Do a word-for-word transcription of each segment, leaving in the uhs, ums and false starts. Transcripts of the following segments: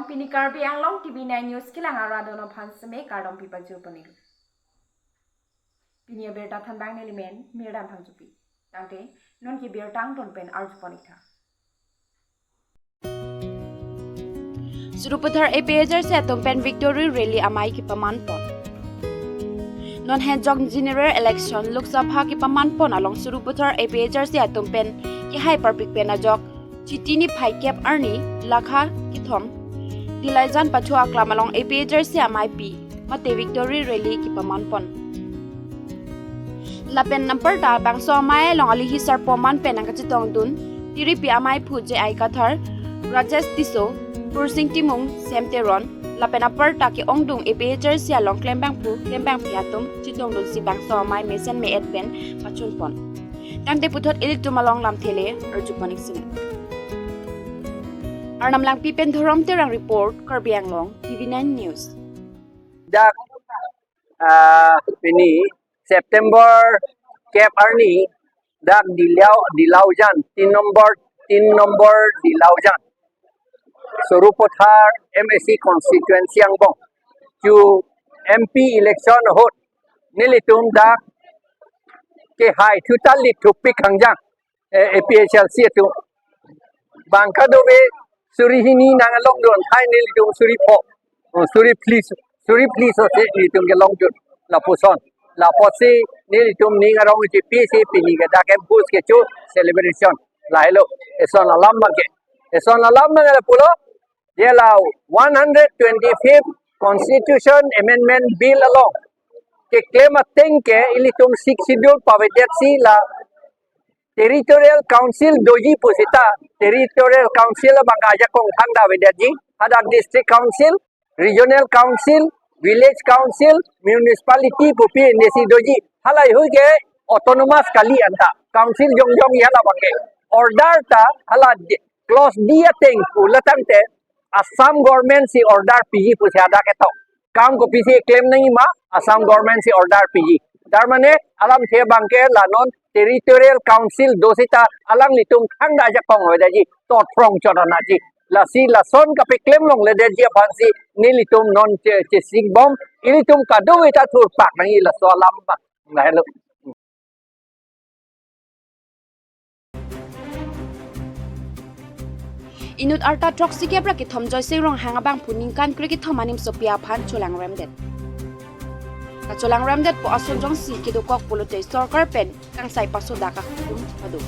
Pini Karbi Anglong T V nine News kelang arat atum aphan seme kardom pipajir pon-iklo. Pini abirta thanbang nelimen Mirdan Phangchopi. Tangte non ke birta angton pen arju pon-ik tha. Sarupathar A P H L C atum pen victory rally amei kepaman pon. Non henjong general election Lok Sabha kepaman pon along Sarupathar A P H L C atum pen kehai parpik pen ajok Chiti niphai kep arni lakha kethom Dilaijan Pacho Aklam along A P H L C ameipi mate victory rally kepaman pon. Lapen anparta bangso amei along alihi sarpoman pen nangkachetongdun tiripi ameiphu J I Kathar, Rajesh Tisso, Pursing Timung, Sem Teron, lapen anparta ke-ongdung A P H L C along klembangphu klembangphi atum chetongdunsi bangso amei mesen me-et pen pachun pon. Tangte puthot ilitum along lamthe le arju pon-ik sinang. Arnam Langpi pen Dhorom Terang report, Karbi Anglong T V nine News. Dak, ah, pini September kep arni dak Dilau, Dilaujan, tin nombor, tin nombor Dilaujan, Sarupathar M A C constituency angbong chu M P election ahut nelitum dak kehai thuta lithupik hangjang, eh, A P H L C atum. Bang kadokave suri hini nanglongdun, hai nelitum suri pho, oh, suri phli, suri phli so se nelitum kelongdun lapuson. Lapusi nelitum ning arong chipi si pini ke dak campus kecho celebration. Lahelo eson alam abangke. Eson alam abang lapulo, je la one hundred twenty-fifth Constitution Amendment Bill along keklem ateng ke ilitum Sixth Schedule pavedetsi la Territorial Council doji pusita, Territorial Council abang ajakong thangta avedetji, hadak District Council, Regional Council, Village Council, Municipality pupi nesi doji, halahei ke autonomous kali anta, council jongjong ya labangke. Order ta hala di-, clause D ateng pu la tangte Assam government si order piji pusi hadak ketok. Kam kopisi klem nangji ma, Assam government si order piji. Tar mane alamthe abangke la non Territorial Council do sita alanglitum thangta ajakong avedetji, totphrong chot anatji. Lasi lason kapeklem longledetji aphansi nelitum non che, chesik bom, ilitum kadokave ta thurpak nangji laso alam abang. Lahelo. Inut arta throksi kep ra kethom Joysing Ronghang abangphu ningkan krekethom animsopi aphan cholangremdet. Kacholangremdetpo ason jongsi kedokok pulote sorkar pen kangsai pasodak ahukum pado.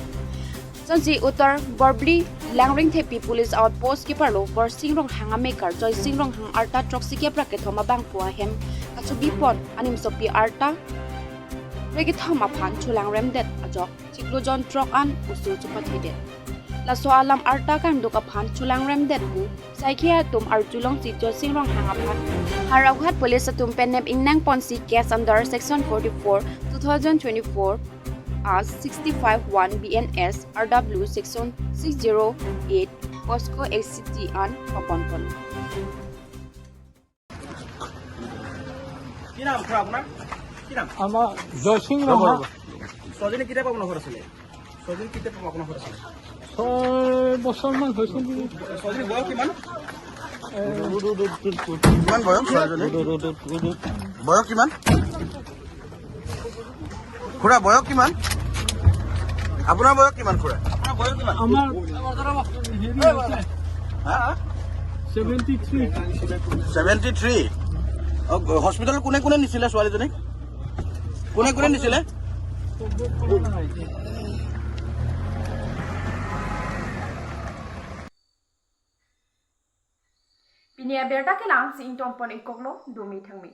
Sonsi Uttar Borivali Langringthepi Police Outpost keparlo Borsing Ronghang amekar Joysing Ronghang arta throksi kep ra kethom abangphu ahem kachobi pon animsopi arta krekethom aphan cholangremdet ajok chiklo jon throk an oso chepathedet. Laso alam arta kangduk aphan cholangremdet pu saikhi atum arjulongsi Joysing Ronghang aphan Howraghat Police atum pen nep ingnang ponsi case under section forty-four, two thousand twenty-four, as sixty-five one B N S R W section six zero eight POCSO A C T an papon pon. কি নাম খুৰা আপোনাৰ? কি নাম? আমাৰ জয়সিং ৰংহা। ছোৱালীজনী কেতিয়াৰ পৰা আপোনাৰ ঘৰত আছিলে? ছোৱালীজনী কেতিয়াৰ পৰা আপোনাৰ ঘৰত আছিলে? ছয় বছৰমান হৈছে নেকি? ছোৱালীজনীৰ বয়স কিমান? এ, কিমান বয়স ছোৱালীজনী? বয়স কিমান? খুৰা, বয়স কিমান? আপোনাৰ বয়স কিমান, খুৰা? আপোনাৰ বয়স কিমান? আমাৰ হেৰি হৈছে, হা? Seventy three. Seventy three. অ, হস্পিটেলত কোনে কোনে নিছিলে ছোৱালীজনীক? কোনে কোনে নিছিলে? Pini abirta kelang si ingtonpon-ikkoklo, dumi thangmi.